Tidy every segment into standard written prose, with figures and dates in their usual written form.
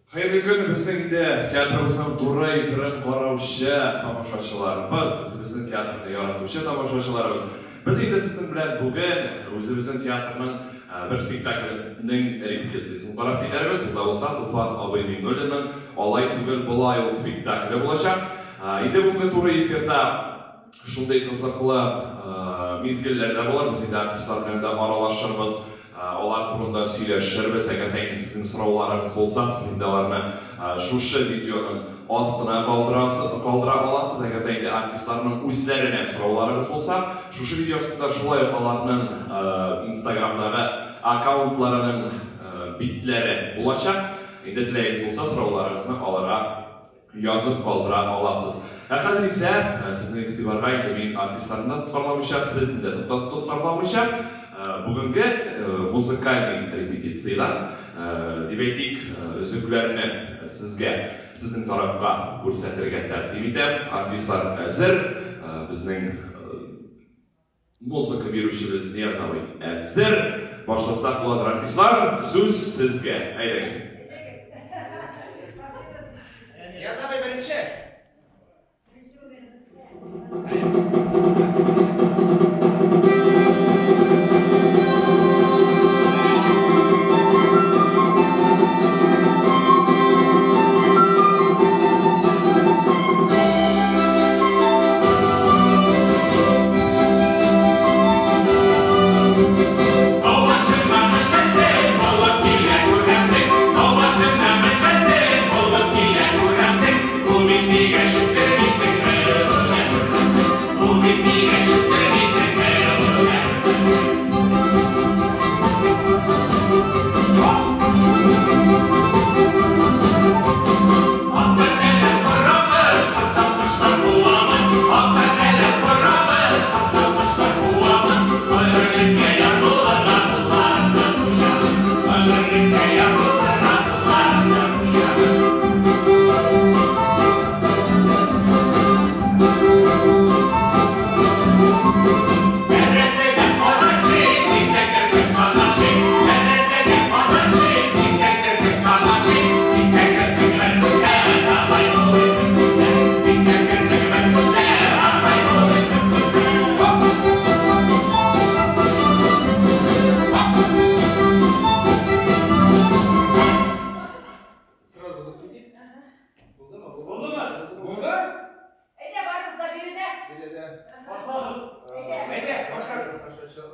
Хәерле көн, безнең инде театрыбызның туры эфирын караучы тамашачыларыбыз, үзебезнең театрны яратучы тамашачыларыбыз. Без инде сезнең белән бүген үзебезнең театрның бер спектакльнең репетициясен карап китәрбез. Ул да булса Туфан абый Миңнуллинның Алай түгел, болай ул спектакле булачак. Инде бүгенге туры эфирда шундый кызыклы мизгелләр дә булыр. Без инде артистлар белән дә аралашырбыз, алар турында сөйләшербез. Әгәр дә инде сезнең сорауларыгыз булса, сез инде аларны шушы видеоның астына калдыра аласыз. Әгәр дә инде артистларның үзләренә сорауларыгыз булса, шушы видео астында шулай ук аларның Инстаграмдагы аккаунтларының битләре булачак. Инде теләгегез булса, сорауларыгызны аларга язып калдыра аласыз. Ә хәзер исә сезнең игътибарга инде мин артистларны да тоткарламыйча, сезне дә тоткарламыйча, бүгенге музыкальный репетициядән, дип әйтик, өзекләрне сезгә, сезнең тарафка күрсәтергә тәкъдим итәм. Артистлар әзер, безнең музыка бирүчебез Нияз абый әзер. Башласак буладыр, артистлар, сүз сезгә. Әйдәгез. Нияз абый беренче.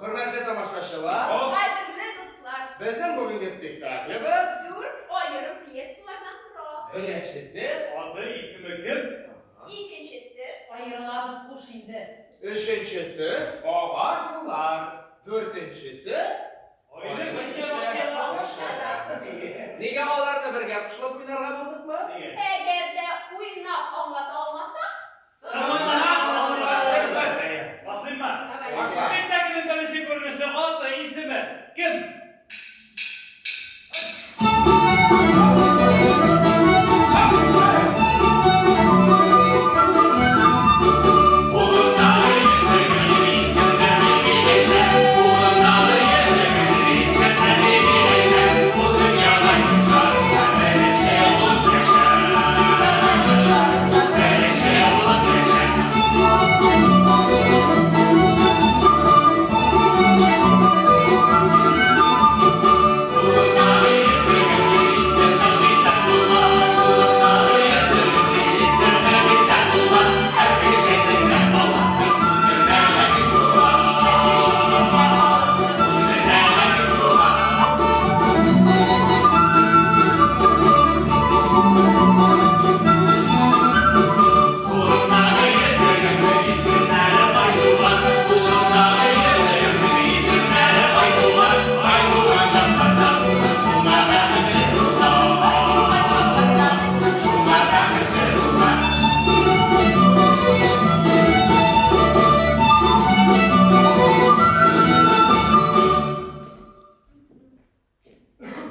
Хөрмәтле тамашачылар, кадерле дуслар, безнең бүгенге спектаклебез дүрт аерым пьесалардан тора. Беренчесе Аты исеме кем? Икенчесе Аерылабыз, хуш инде. Өченчесе Ага сулар. Дүртенчесе Нигә аларны бергә кушылып уйнарга булдыкмы? Әгәр дә уйнап аңлата алмасак, Башлыйммы? Спектакльнең беренче күренеше, аты исеме кем?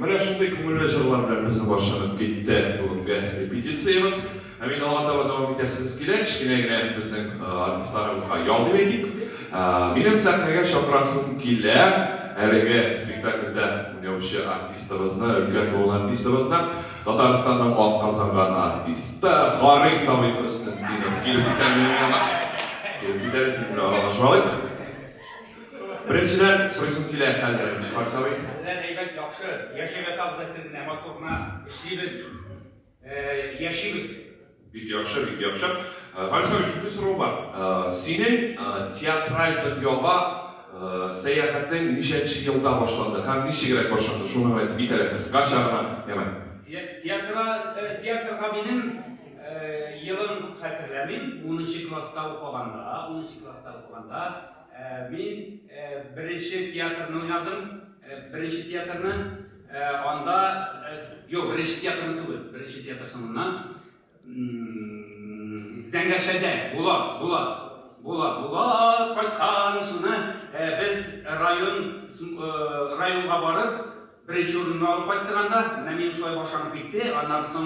Менә шундый күңелле җырлар белән безнең башланып китте бүгенге репетициябез. Ә мин алга таба дәвам итәсебез килә. Кечкенә генә безнең артистларыбызга ял дип әйтик. Минем сәхнәгә чакырасым килә. әлеге спектакльдә уйнаучы артистыбызны, өлкән буын артистыбызны, Татарстанның атказанган артисты Харис абый Хөснетдинов килеп китә минем янга. Килеп китә, син белән аралашып алыйк. Беренчедән, сорыйсым килә, хәлләр ничек, Харис абый? Хәлләр әйбәт, яхшы. Яшәп ятабыз әкрен генә, матур гына эшлибез, яшибез. Бик яхшы, бик яхшы. Харис абый, шундый сорау бар. Синең театраль дөньяга сәяхәтең ничәнче елда башланды һәм ничегрәк башланды? Шуны гына әйтеп кит әле, кыскача гына, яме. Театрга минем елын хәтерләмим. 10 класста укыганда, 10 класста укыганда мин беренче театрны уйнадым. Беренче театрны анда, юк, беренче театрны түгел, беренче театр соңыннан. Зәңгәршәдә Булат, Булат, Булат, Булат кайткан, шуны без район районга барып беренче урынны алып кайттык анда. Менә мин шулай башланып китте. Аннан соң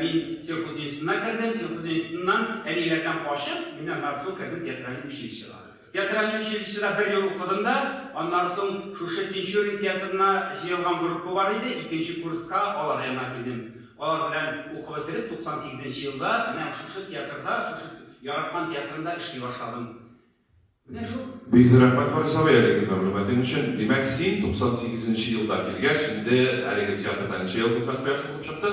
мин сельхозинститутына кердем. Сельхозинститутыннан әниләрдән качып, мин аннан соң кердем театральный училищега. Театральный училищеда бер ел укыдым да, аннан соң шушы Тинчурин театрына җыелган группа бар иде, икенче курска алар янына килдем. Алар белән укып бетереп, 98 елда менә шушы театрда, шушы яраткан театрымда эшли башладым. Менә шул. Бик зур рәхмәт, Харис абый, әлеге мәгълүматың өчен. Димәк, син 98 елда килгәч, инде әлеге театрда ничә ел хезмәт куясың булып чыкты?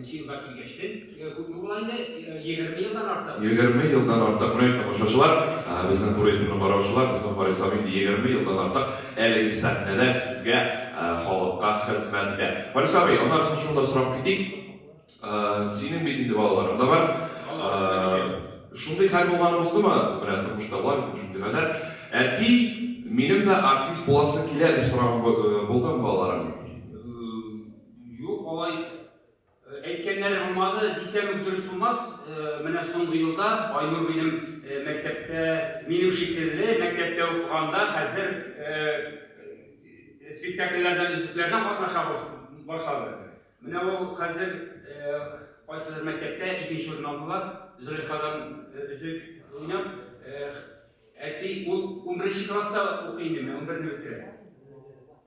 8 елда килгәчтен, күпме була инде? 20 елдан артык. 20 елдан артык. Менә тамашачылар, безнең туры эфирны караучылар, безнең Харис абый инде 20 елдан артык әлеге сәхнәдә сезгә, халыкка хезмәт итә. Харис абый, аннан соң шуны да сорап китик. Синең бит инде балаларың да бар. Шундый хәл булганы булдымы? Менә тормышта була бит шундый хәлләр. Әти, минем дә артист буласы килә дип сораган булдымы балаларың? Юк, алай әйткәннәре булмады дисәм үк дөрес булмас. Менә соңгы елда Айнур минем мәктәптә, минем шикелле мәктәптә укыганда хәзер спектакльләрдән, өзекләрдән катнаша башлады. Менә ул хәзер кайсыдыр мәктәптә икенче урын алдылар. Зөләйхадан өзек уйнап. Әти, ул 11 класста укый инде, менә 11-не бетерә.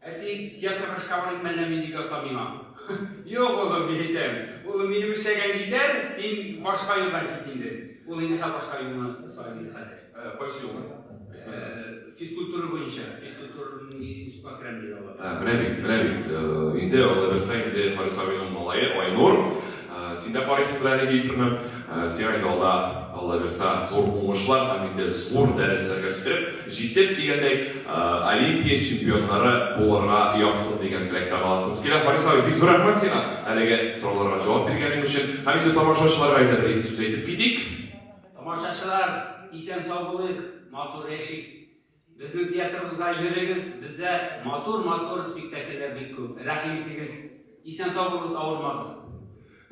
Әти, театрга эшкә барыйм әллә мин дип ята миңа. Юк, улым, мин әйтәм. Улым, минем эшләгән җитәр, син башка юлдан кит инде. Ул инде хәзер башка юлны сайлый хәзер. Кайсы юлны? Физкультура буенча, физкультура институтка керәм диде алар. Менә бит, менә бит. Инде алла бирсә, инде Харис абыйның малае Айнур. Син дә карыйсыңдыр әлеге эфирны. Сиңа инде алда, алла бирсә, зур уңышлар һәм инде зур дәрәҗәләргә җитереп, җитеп дигәндәй, Олимпия чемпионнары булырга язсын дигән теләктә каласыбыз килә. Харис абый, бик зур рәхмәт сиңа әлеге сорауларга җавап биргәнең өчен. Һәм инде тамашачыларга әйдә бер-ике сүз әйтеп китик. Тамашачылар, исән-сау булыйк, матур яшик. Безнең театрыбызга йөрегез, бездә матур-матур спектакльләр бик күп. Рәхим итегез, исән-сау булыгыз, авырмагыз.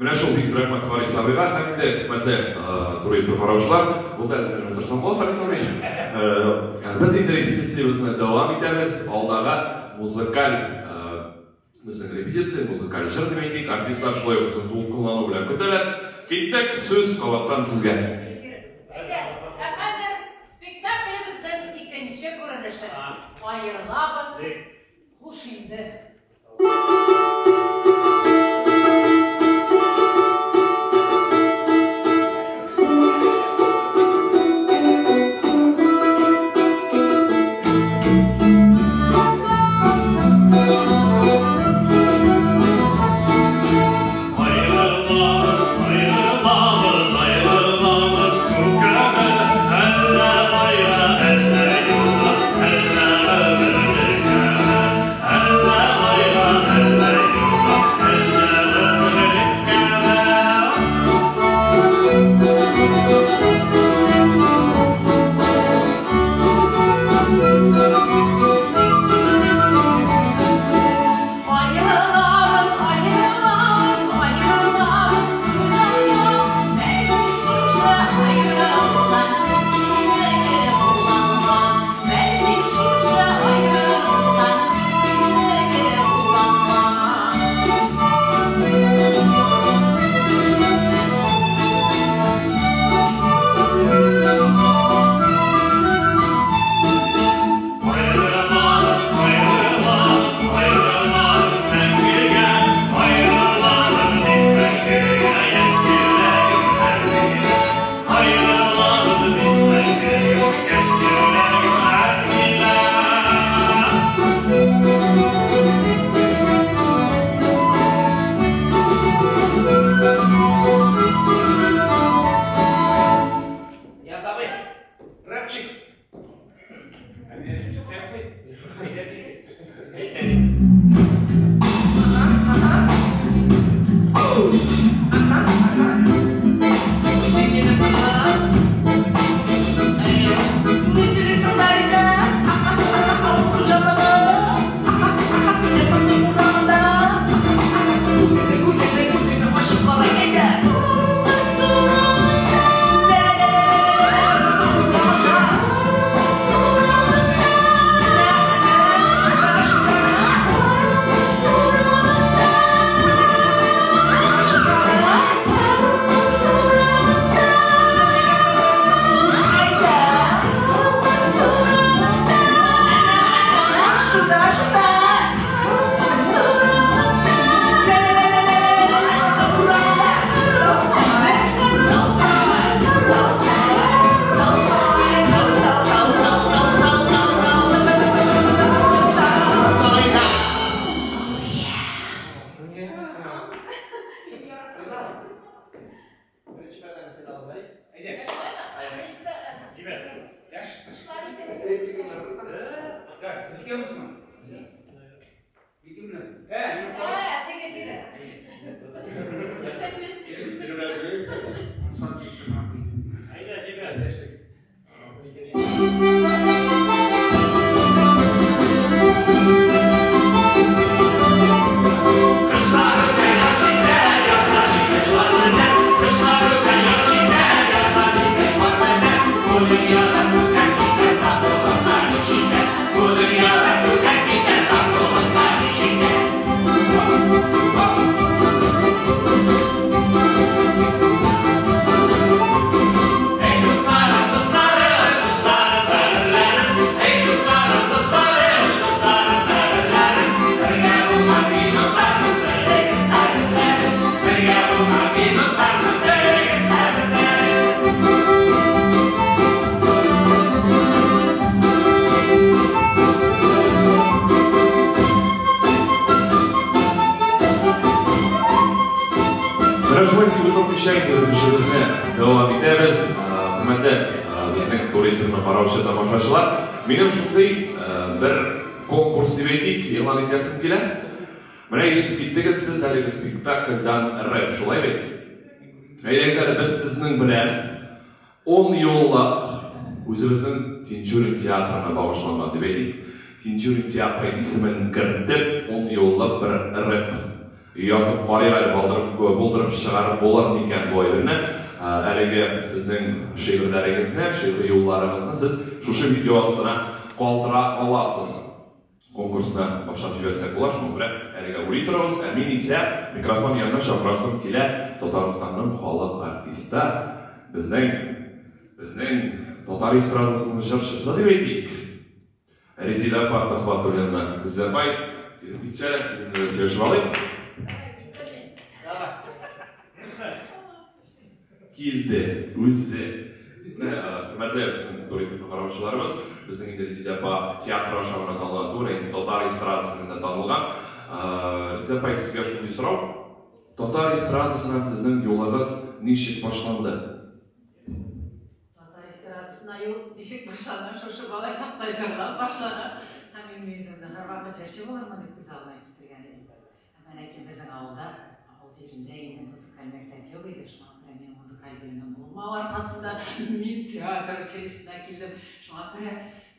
Менә шул, бик зур рәхмәт Харис абыйга һәм инде хөрмәтле туры эфир караучылар, булды әзер генә торсам була, Харис абый. Без инде репетициябезне дәвам итәбез. Алдагы музыкаль безнең репетиция, музыкаль җыр дип әйтик, артистлар шулай ук озын дулкынлану белән көтәләр. Киттек, сүз кабаттан сезгә. Әйдә, ә хәзер спектаклебезнең икенче күренеше. Аерылабыз. Хуш инде. Аерылабыз, аерылабыз, аерылабыз күккәме, әллә айга, әллә юлга, әллә гомерлеккәме, әллә Беренче пәрдәне финалын, әйдә. Беренче пәрдә. Җибәр. Кышлар итә. Так, без икәүмезме? Икәү. Теге җире. Әйдә, җибәр. Кышлар үтә, яз җитә, язлар җиткәч бар бетә. Кышлар үтә, яз җитә, язлар җиткәч бар бетә. Бу дөньяда үтә китә татулыкка ни җитә. Бу дөньяда үтә китә татулыкка ни җитә. Эй, дусларым, дусларым, дусларым, кадерләрем. Эй, дусларым, дусларым, дусларым, кадерләрем. Бергә булган минутларны белегез кадерләрем. Бергә булган минутларны белегез кадерләрем. Менә шулай дип утырмыйча инде без эшебезне дәвам итәбез. Хөрмәтле безнең туры эфирны караучы тамашачылар, минем шундый бер конкурс дип әйтик, игълан итәсем килә. Менә ишетеп киттегез сез әлеге спектакльдән рэп, шулай бит? Әйдәгез әле без сезнең белән 10 юллык үзебезнең Тинчурин театрына багышланган дип әйтик. Тинчурин театры исемен кертеп 10 юллык бер рэп язып карыйк әле, булдырып чыгарып булыр микән бу әйберне. Әлеге сезнең шигырьләрегезне, шигъри юлларыгызны сез шушы видео астына калдыра аласыз. Конкурсны башлап җибәрсәк була, шуңа күрә әлегә уйлый торыгыз. Ә мин исә микрофон янына чакырасым килә Татарстанның халык артисты, безнең татар эстрадасының җырчысы дип әйтик, Резеда апа Төхвәтуллина. Резеда апай, килеп китчә, синең белән сөйләшеп алыйк. Килде үзе. Менә, хөрмәтле безнең туры эфирны караучыларыбыз, безнең инде Резеда апа театр аша гына танылган түгел, инде татар эстрадасында да танылган. Резеда апай, сезгә шундый сорау. Татар эстрадасына сезнең юлыгыз ничек башланды? Татар эстрадасына юл ничек башлана? Шушы балачакта җырлап башлана. Һәм мин үземне һәрвакыт җырчы булырмын дип күз алдына китергән идем. Әмма ләкин безнең авылда, авыл җирендә инде музыкаль мәктәп юк иде. Шуңа күрә мин музыкаль белемем булмау аркасында мин театр училищесына килдем. Шуңа күрә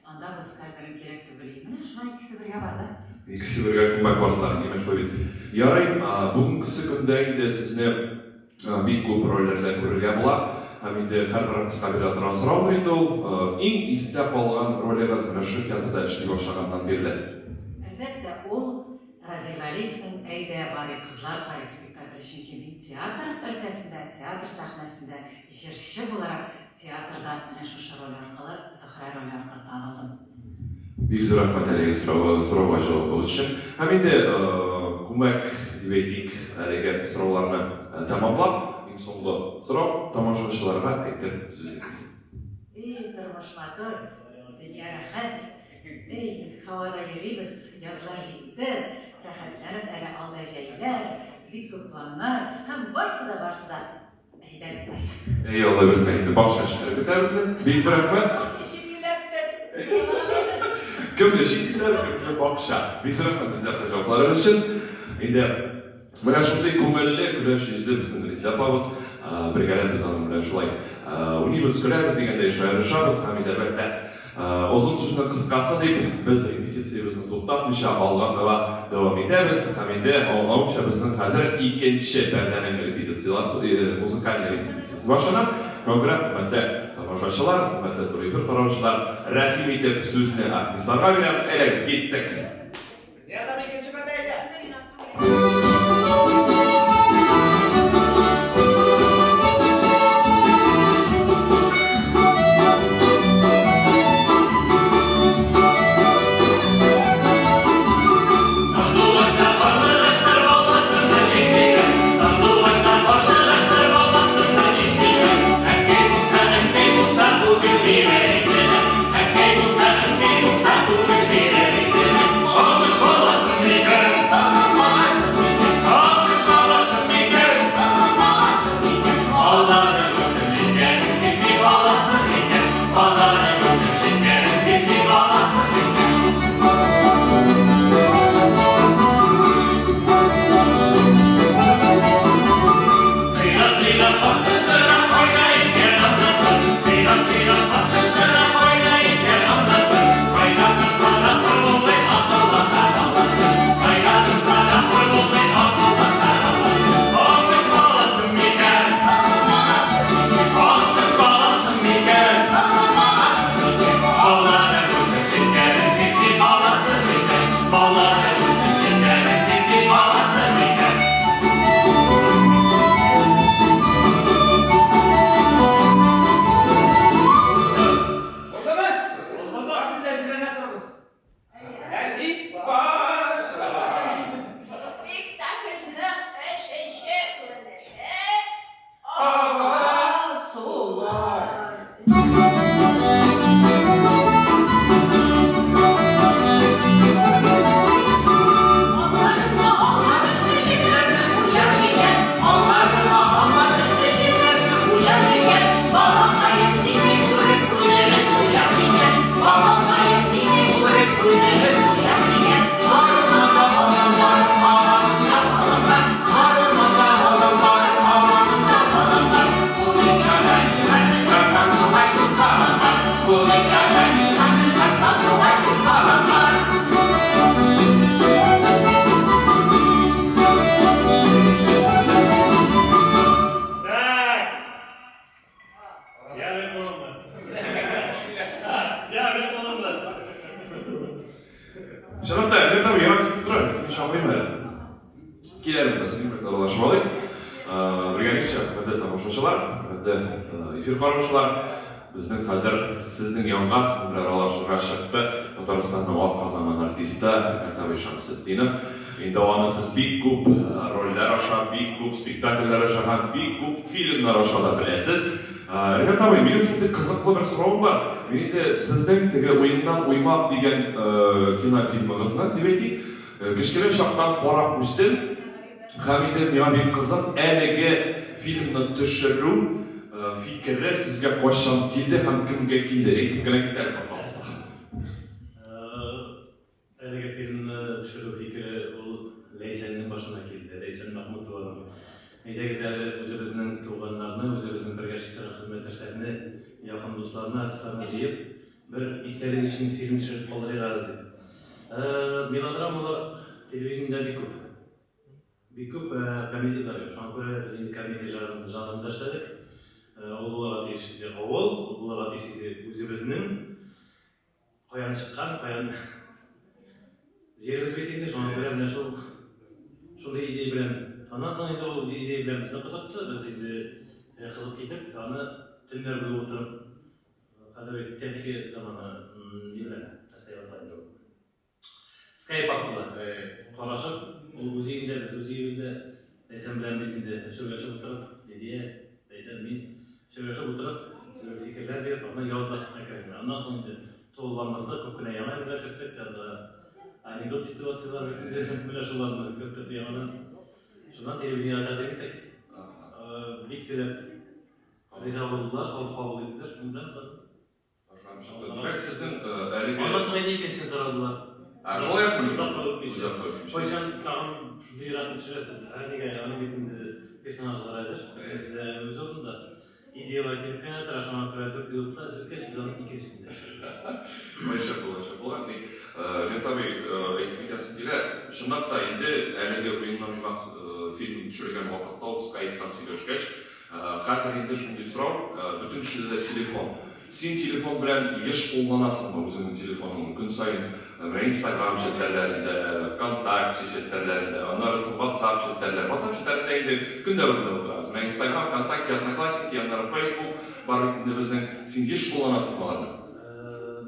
анда музыкаль белем кирәк түгел иде. Менә шулай икесе бергә барды. Икесе бергә күмәк бардылар, димәк шулай бит. Ярый, бүгенгесе көндә инде сезне бик күп рольләрдә күрергә була. Һәм инде һәрбер артистка бирә торган сораудыр инде ул. Иң истә калган ролегез менә шушы театрда эшли башлаганнан бирле. Әлбәттә, ул Разил Вәлиевнең Әйдә барыйк кызлар карыйк спектакле, чөнки мин театр өлкәсендә, театр сәхнәсендә җырчы буларак театрда менә шушы роль аркылы, Зөһрә роле аркылы танылдым. Бик зур рәхмәт әлеге сорауга җавабыгыз өчен. Һәм инде күмәк дип әйтик, әлеге сорауларны тәмамлап, иң соңгы сорау тамашачыларга әйтер сүзегез. Эй, тормыш матур, дөнья рәхәт. Эй, һавада йөрибез, язлар җитте, рәхәтләнеп әле алда җәйләр, бик күп планнар һәм барсы да барсы да әйбәт булачак. Эй, Алла бирсә, инде бакча эшләре көтәбез. Бик зур рәхмәт. Ничек илләр көтә? Кемне чит илләр, кемне бакча. Бик зур рәхмәт Резеда апа җавапларыгыз өчен. Инде менә шундый күңелле, көләч йөзле безнең Резеда апабыз. Бергәләп без аның белән шулай уйныйбыз, көләбез дигәндәй шаярышабыз һәм инде әлбәттә озын сүзнең кыскасы дип без репетициябезне туктатмыйча алга таба дәвам итәбез һәм инде аңлавымча безнең хәзер икенче пәрдәнең репетицияласы, музыкаль репетициясе башлана. Шуңа күрә, хөрмәтле тамашачылар, хөрмәтле туры эфир караучылар, рәхим итеп сүзне артистларга бирәм. Әйдәгез, киттек. Театр икенче пәрдә әйдә. Сандугачлар, карлыгачлар баласында җитмиләр. Сандугачлар, карлыгачлар баласында җитмиләр. Әнкәй булса, әнкәй булса, бүген бирер иделәр. Әнкәй булса, әнкәй булса, бүген бирер иделәр. Чынлап та, Ринат абый ерак китми тора, мин сине чакырыйм әле. Кил әле монда, синең белән аралашып алыйк. Белгәнегезчә, хөрмәтле тамашачылар, хөрмәтле эфир караучылар, безнең хәзер сезнең янга, сезнең белән аралашырга чыкты Татарстанның атказанган артисты Ринат абый Шәмсетдинов. Инде аны сез бик күп рольләр аша, бик күп спектакльләр аша һәм бик күп фильмнар аша да беләсез. Ринат абый, минем шундый кызыклы бер соравым бар. Мин инде сезнең теге Уеннан уймак дигән кинофильмыгызны, дип әйтик, Кечкенә чактан карап үстем һәм инде миңа бик кызык, әлеге фильмны төшерү фикере сезгә кайчан килде һәм кемгә килде? Әйтеп кенә кит әле, пожалуйста. Әлеге фильмны төшерү фикере ул Ләйсәннең башына килде, Ләйсән Мәхмүтованың. Әйдәгез әле үзебезнең туганнарны, үзебезнең бергә эшли торган хезмәттәшләрне, якын дусларны, артистларны җыеп, Бер истәлек өчен фильм төшереп калдырыйк әле дип. Мелодрамалар телевидениедә бик күп. Бик күп комедияләр юк. Шуңа күрә без инде комедия жанрында эшләдек. Ул булырга тиеш иде авыл, ул булырга тиеш иде үзебезнең каян чыккан, каян җиребез бит инде. Шуңа күрә менә шул шундый идея белән. Аннан соң инде ул идея белән безне котыртты. Без инде кызып китеп, аны төннәр буе утырып Хәзер бит техника заманы, ни белән, нәрсә дип атала инде ул? Скайп аркылы карашып, ул үз өендә, без үз өебездә, Ләйсән белән бит инде сөйләшеп утырып, Лидия, Ләйсән, мин сөйләшеп утырып, фикерләр биреп, аны яздык әкрен генә. Аннан соң инде тулыландырдык, күп кенә яңа әйберләр керттек, анда анекдот ситуацияләр бит инде, менә шуларны керттек яңадан. Шуннан телевидениегә тәкъдим иттек. Бик теләп Риза булдылар, кабул иттеләр, шуның белән зат. Башланып чыкты. Димәк, сезнең әлеге Аннан соң инде икенчесен сорадылар. Ә, шулай укмыни? Озак та үтмичә. Озак та үтмичә. Кайчан тагын шундыйракны төшерәсез? Ә нигә, аның бит инде персонажлар әзер, бөтенесе дә үз урынында. Идеялар килеп кенә тора, шуңа күрә дүрт ел үтмәс, үткәч, без аның икенчесен дә төшердек. Шулай була, шәп була. Ни, Ринат абый, әйтеп китәсем килә, чынлап та инде әлеге Уеннан уймак фильмын төшергән вакытта ук скайптан сөйләшкәч, Хәзер инде шундый сорау, бөтен кешедә дә телефон. Син телефон белән еш кулланасыңмы үзеңнең телефоныңны? Көн саен менә Инстаграм челтәрләрендә, ВКонтакте челтәрләрендә, аннары соң WhatsApp челтәрләре. WhatsApp челтәрендә инде көн дәверендә утырабыз. Менә Инстаграм, ВКонтакте, Одноклассники, аннары Facebook бар бит инде безнең. Син еш кулланасыңмы аларны?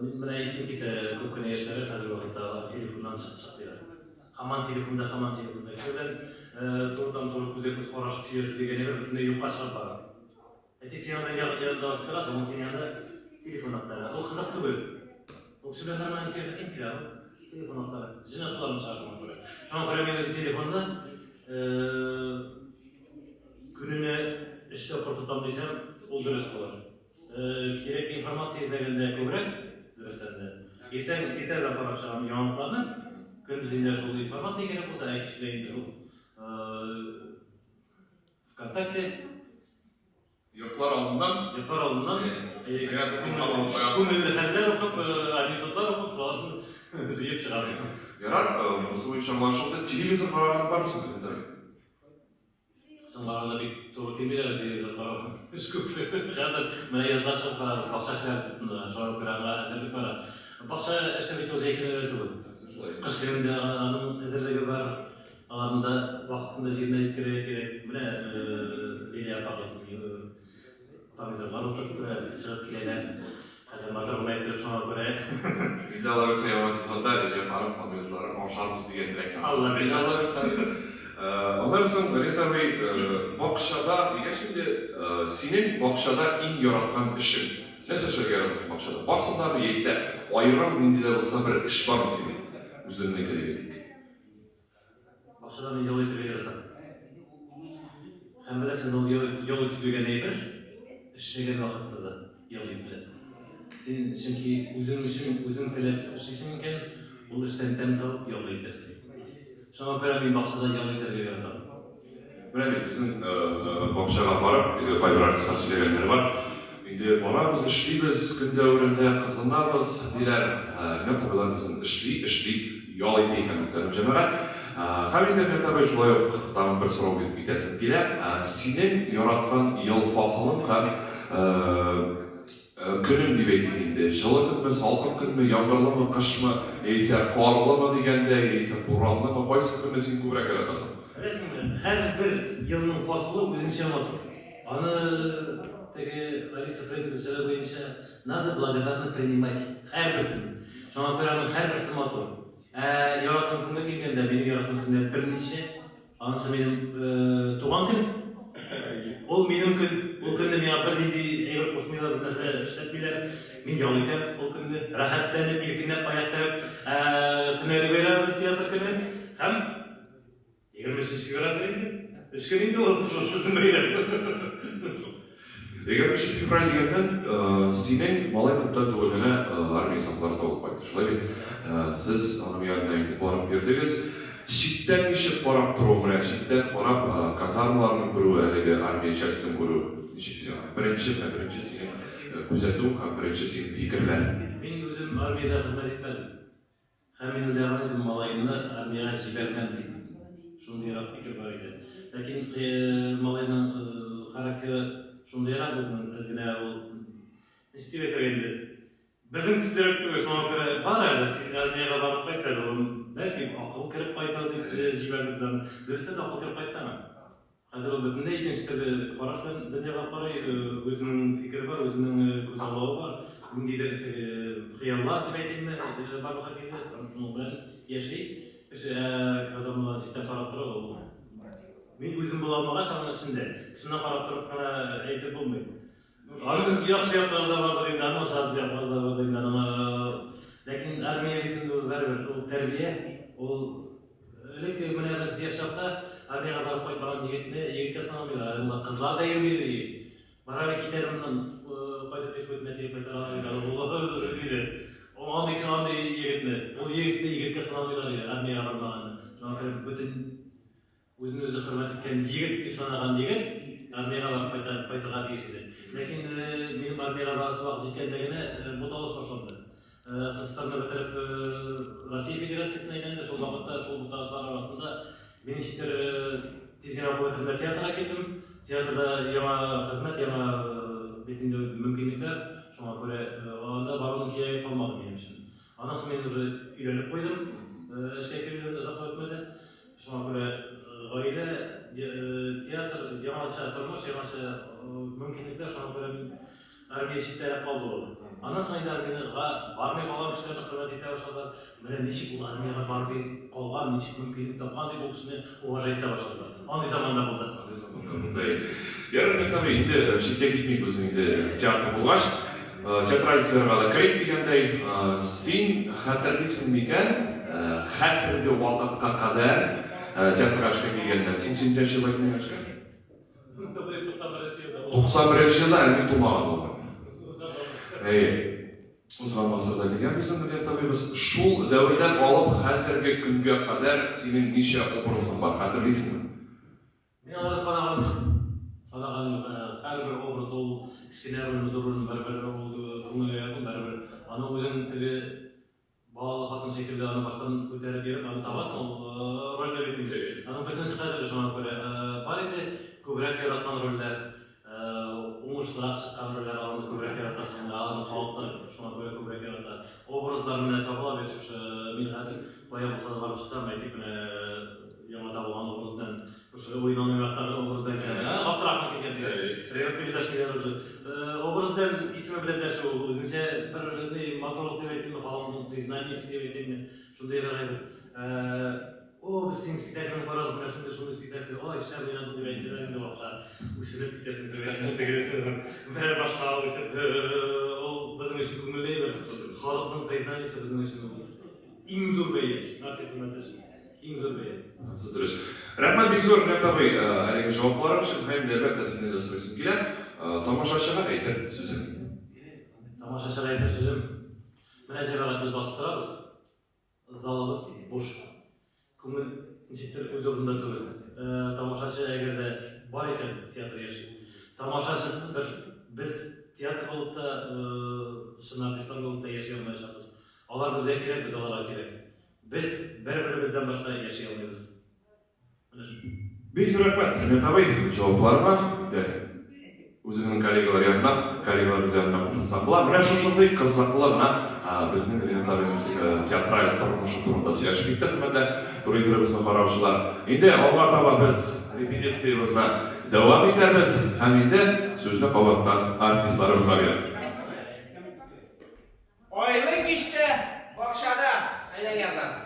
Мин менә исем китә, күп кенә яшьләргә хәзерге вакытта алар телефоннан чык-чык диләр. Һаман телефонда, һаман телефонда. Кеше белән турыдан-туры күзгә-күз карашып сөйләшү дигән әйбер бөтенләй юкка чыгып бара. Әйтик, син анда янында басып торасың, ул синең янында телефон актара. Ул кызык түгел. Ул кеше белән нормально сөйләшәсең килә, ул телефон актара. Җен шуларны чыга шуңа күрә. Шуңа күрә мин үзем телефонны көненә өч тапкыр тотам дисәм, ул дөрес булыр. Кирәк информация эзләгәндә күбрәк, дөрестән дә. Иртән, иртә белән карап чыгам яңалыкларны. Көндез инде шул информация кирәк булса, ә кич белән инде шул ВКонтакте. Йоклар алдыннан? Йоклар алдыннан. Күңелле хәлләр укып, анекдотлар укып, шуларны җыеп чыгам. Ярар, монысы буенча аңлашылды. Телевизор караган бармы соң, Виталий? Соңгы арада бик туры килми дә телевизор карау. Эш күп. Хәзер менә язга чыгып барабыз, бакча эшләре тотынды. Шуңа күрә аңа әзерлек бара. Бакча эше бит ул җәй көне генә түгел. Кыш көнендә аның әзерлеге бар. Аларны да вакытында җиренә җиткерергә кирәк. Менә Лилия апагыз Помидорлар утыртты, чыгып киләләр. Хәзер матур гына иттереп шуңа күрә. Инде Алла бирсә, яңа сезонда Лилия апаның помидорларын ашарбыз дигән теләктә. Алла бирсә. Алла бирсә. Аннан соң, Ринат абый, бакчада дигәч инде, синең бакчада иң яраткан эшең? Нәрсә эшләргә яратасың бакчада? Барсын дамы яисә аерым нинди дә булса бер эш бармы синең? Үзеңнеке дип әйтик. Бакчада мин ял итәргә яратам. Һәм беләсең, ул ял, ял итү дигән әйбер эшләгән вакытта да ял ителә. Син чөнки үзең өчен үзең теләп эшлисең икән, ул эштән тәм табып ял итәсең. Шуңа күрә мин бакчада ял итәргә яратам. Менә бит безнең бакчага барып, теге кайбер артистлар сөйләгәннәре бар. Инде барабыз, эшлибез, көн дәверендә кызынабыз, диләр. Ринат абыйлар безнең эшли, эшли, ял итә икән, мөхтәрәм җәмәгать. Һәм инде Ринат абый, шулай ук тагын бер сорау биреп китәсем килә. Синең яраткан ел фасылың һәм көнең дип әйтик инде? Җылы көнме, салкын көнме, яңгырлымы, кышмы, яисә карлымы дигәндә, яисә буранлымы, кайсы көнне син күбрәк яратасың? Беләсеңме, һәрбер елның фасылы үзенчә матур. Аны теге Алиса Фрейндлих җыры буенча надо благодарно принимать һәрберсен. Шуңа күрә аның һәрберсе матур. Ә яраткан көнгә килгәндә, минем яраткан көннәр берничә. Анысы минем туган көн. Ул минем көн. Ул көнне миңа бернинди әйбер кушмыйлар, бер нәрсә эшләтмиләр. Мин ял итәм ул көнне. Рәхәтләнеп, иркенләп аяк терәп, һөнәри бәйрәмебез театр көне. Һәм 23 февраль инде. Өч көн инде ул шушы бәйрәм. 23 февраль дигәннән, синең малай күптән түгел генә армия сафларында булып кайтты, шулай бит? Сез аның янына инде барып йөрдегез. Читтән ничек карап тору, менә читтән карап казармаларны күрү, әлеге армия частен күрү ничек сиңа? Беренче, менә беренче синең күзәтү һәм беренче синең фикерләр. Мин үзем армиядә хезмәт итмәдем. Һәм мин уйлаган идем, малаемны армиягә җибәрмәм дип. Шундыйрак фикер бар иде. Ләкин малайның характеры шундыйрак безнең, әз генә ул, ничек дип әйтергә инде, безнең төслерәк түгел, шуңа күрә бар әле, син армиягә барып кайт әле, улым, бәлки акыл кереп кайтыр дип җибәрдек без аны. Дөрестән дә акыл кереп кайтты аңа. Хәзер ул бөтенләй икенче төрле караш белән дөньяга карый, үзенең фикере бар, үзенең күзаллавы бар, ниндидер теге хыяллар дип әйтимме, барлыкка килде, һәм шуның белән яши. Кеше казармалар читтән карап тора ул. Мин үзем була алмагач аның эчендә, тышыннан карап торып кына әйтеп булмый. Аның яхшы яклары да бардыр инде, аның начар яклары да бардыр инде, аның. Ләкин армия бит инде ул барыбер ул тәрбия, ул элек менә без яшь чакта армиягә барып кайтмаган егетне егеткә санамыйлар, әле монда кызлар да йөрми иде. Бар әле китәр моннан, кайтып тик күтенә тиеп кайтаралар иде, ул диде. Андый андый егетне, ул егетне егеткә санамыйлар иде, армиягә бармаганны. Шуңа күрә бөтен Үзен үзе хөрмәт иткән егет дип санаган егет армиягә барып кайта, кайтырга тиеш иде. Ләкин минем армиягә барасы вакыт җиткәндә генә буталыш башланды. СССРны бетереп Россия Федерациясенә әйләнде. Шул вакытта шул буталышлар арасында мин ничектер тиз генә укып бетердем дә театрга килдем. Театрда яңа хезмәт, яңа бит инде мөмкинлекләр. Шуңа күрә анда баруның кирәге калмады минем өчен. Аннан соң мин уже өйләнеп куйдым. Эшкә килүдән озак та үтмәде. Шуңа күрә гаилә, театр, яңача тормыш, яңача мөмкинлекләр, шуңа күрә мин армия читтәрәк калды ул. Аннан соң инде армиягә бармый калган кешеләрне хөрмәт итә башладылар. Менә ничек ул армиягә бармый калган, ничек мөмкинлек тапкан дип ул кешене уважать итә башладылар. Андый заманда булды. Андый заманда булды. Ярар, Мин абый, инде читкә китмик безнең инде театр булгач. Театраль сферага да керик дигәндәй, син хәтерлисең микән, хәзерге вакытка кадәр театрга эшкә килгәннән соң син ничәнче елда килгән эшкә? 91 елда әле мин тумаган булган. Әйе. Узган гасырда килгән безнең Мөдият абыебыз. Шул дәвердән алып хәзерге көнгә кадәр синең ничә образың бар, хәтерлисеңме? Мин аларны санаганым юк. Санаганым юк. Һәрбер образ ул кечкенә рольме, зур рольме, барыбер ул күңелгә якын, барыбер аны үзең теге балалы хатын шикелле аны баштан күтәреп йөреп, аны табасың ул рольне бит инде. Аның бөтенесе кадерле, шуңа күрә бар инде күбрәк яраткан рольләр, уңышлырак чыккан рольләр, аларны күбрәк яратасың, аларны халык та шуңа күрә күбрәк ярата. Образлар менә табыла бит шушы, мин хәзер кая булса да барып чыксам, әйтик, менә яңа табылган образ белән шушы уйнан уйнактагы образ белән килә. Габдрахман килгән дигән. Ренат передачкиләр уже. Образ белән исеме белән дәшү ул үзенчә бер ни матурлык дип әйтимме, халыкның признаниесе дип әйтимме, шундыйрак әйбер. О, без синең спектакльне карадык, менә шундый шундый спектакль, ой, шәп уйнадың дип әйтсәләр инде вакытта үсенеп китәсең теге берәр башка үсеп, ул безнең өчен күңелле әйбер. Халыкның признаниесе безнең өчен ул иң зур бәя, артист өчен. Иң зур бәя. Ансы дөрес. Рәхмәт бик зур, Ринат абый, әлеге җавапларың өчен. Һәм инде, әлбәттә, синнән дә сорыйсым килә. Тамашачыга әйтер сүзең. Тамашачыга әйтер сүзем. Менә, җәмәгать, без басып торабыз. Залыбыз буш. Күңел ничектер үз урынында түгел. Тамашачы әгәр дә бар икән, театр яши. Тамашачысыз бер без театр булып та, чын артистлар булып та яши алмаячакбыз. Алар безгә кирәк, без аларга кирәк. Без бер-беребездән башка яши алмыйбыз. Менә шул. Бик зур рәхмәт, Ринат абый, җавапларыңа. Инде. Үзеңнең коллегалар янына, коллегаларыбыз янына кушылсаң була. Менә шушындый кызыклы гына безнең Ринат абыйның театраль тормышы турында сөйләшеп киттек, хөрмәтле туры эфирыбызны караучылар. Инде алга таба без репетициябезне дәвам итәрбез һәм инде сүзне кабаттан артистларыбызга бирәм. Айлы кичтә бакчада әйдә язам.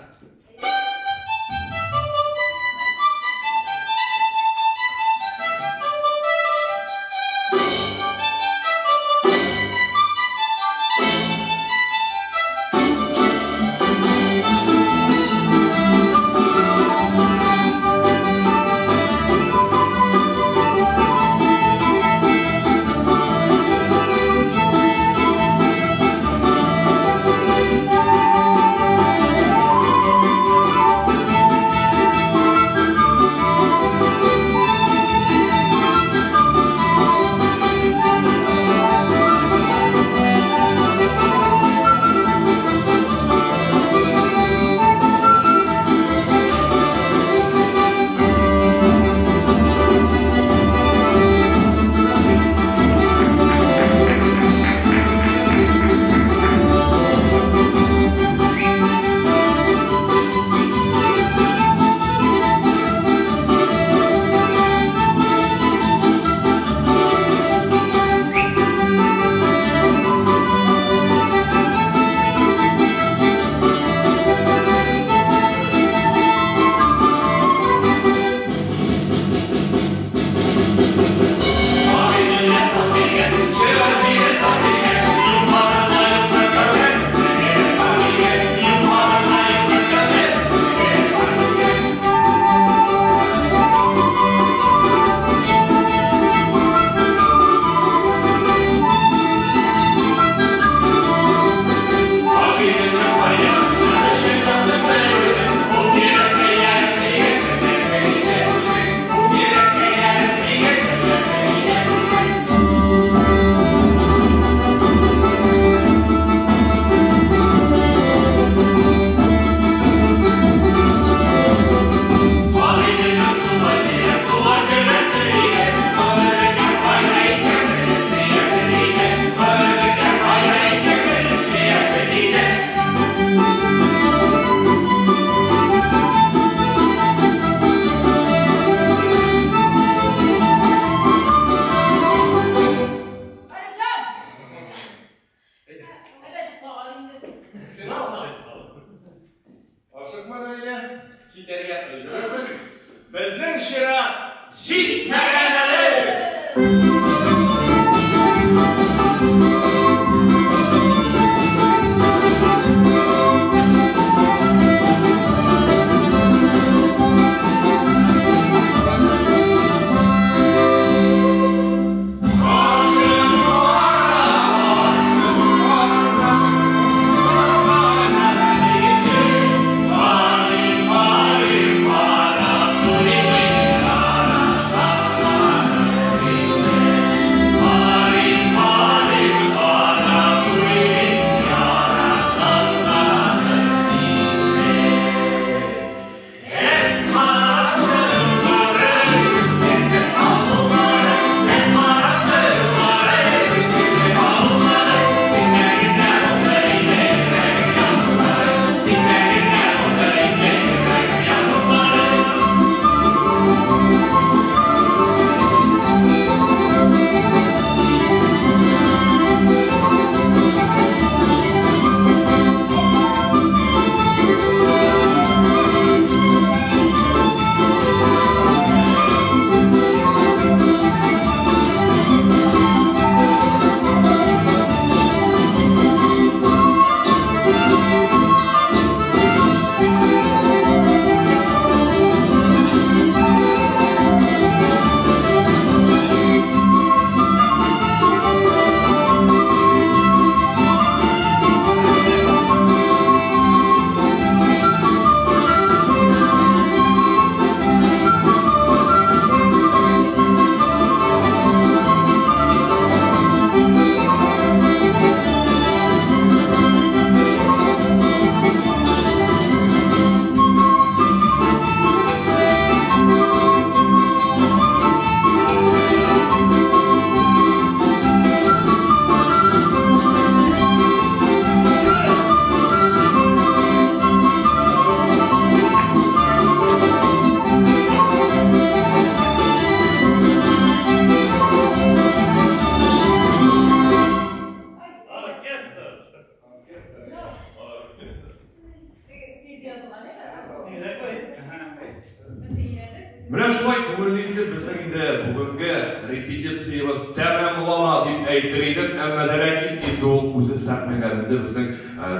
Менә шулай күңелле итеп безнең инде бүгенге репетициябез тәмамлана дип әйтер идем, әмма дә ләкин инде ул үзе сәхнәгә менде. Безнең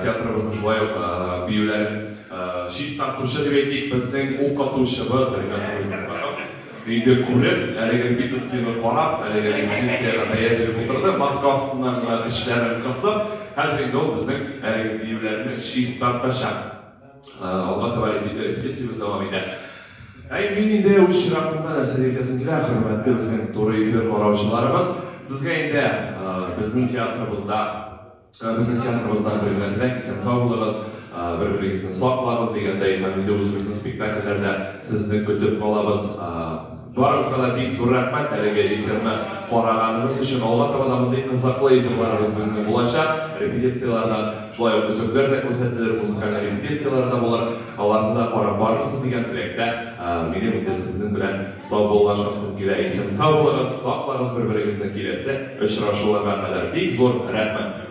театрыбызның шулай ук биюләрен чистартучы дип әйтик, безнең укытучыбыз Ринат Нурмөхәммәтов инде күреп, әлеге репетицияне карап, әлеге репетициягә бәя биреп утырды, маска астыннан гына тешләрен кысып, хәзер инде ул безнең әлеге биюләрне чистартачак. Алга таба репетициябез дәвам итә. Әй, мин инде үз чиратымда нәрсә дип әйтәсем килә, хөрмәтле безнең туры эфир караучыларыбыз, сезгә инде безнең театрыбызда, безнең театрыбыздан бер генә теләк, исән-сау булыгыз, бер-берегезне саклагыз дигәндәй, һәм инде үзебезнең спектакльләрдә сезне көтеп калабыз. Барыгызга да бик зур рәхмәт әлеге эфирны караганыгыз өчен. Алга таба да мондый кызыклы эфирларыбыз безнең булачак. Репетицияләрдән шулай ук өзекләр дә күрсәтелер, музыкаль репетицияләр дә булыр. Аларны да карап барырсыз дигән теләктә, минем инде сезнең белән саубуллашасым килә. Исән-сау булыгыз, саклагыз бер-берегезне киләсе очрашуларга кадәр. Бик зур рәхмәт.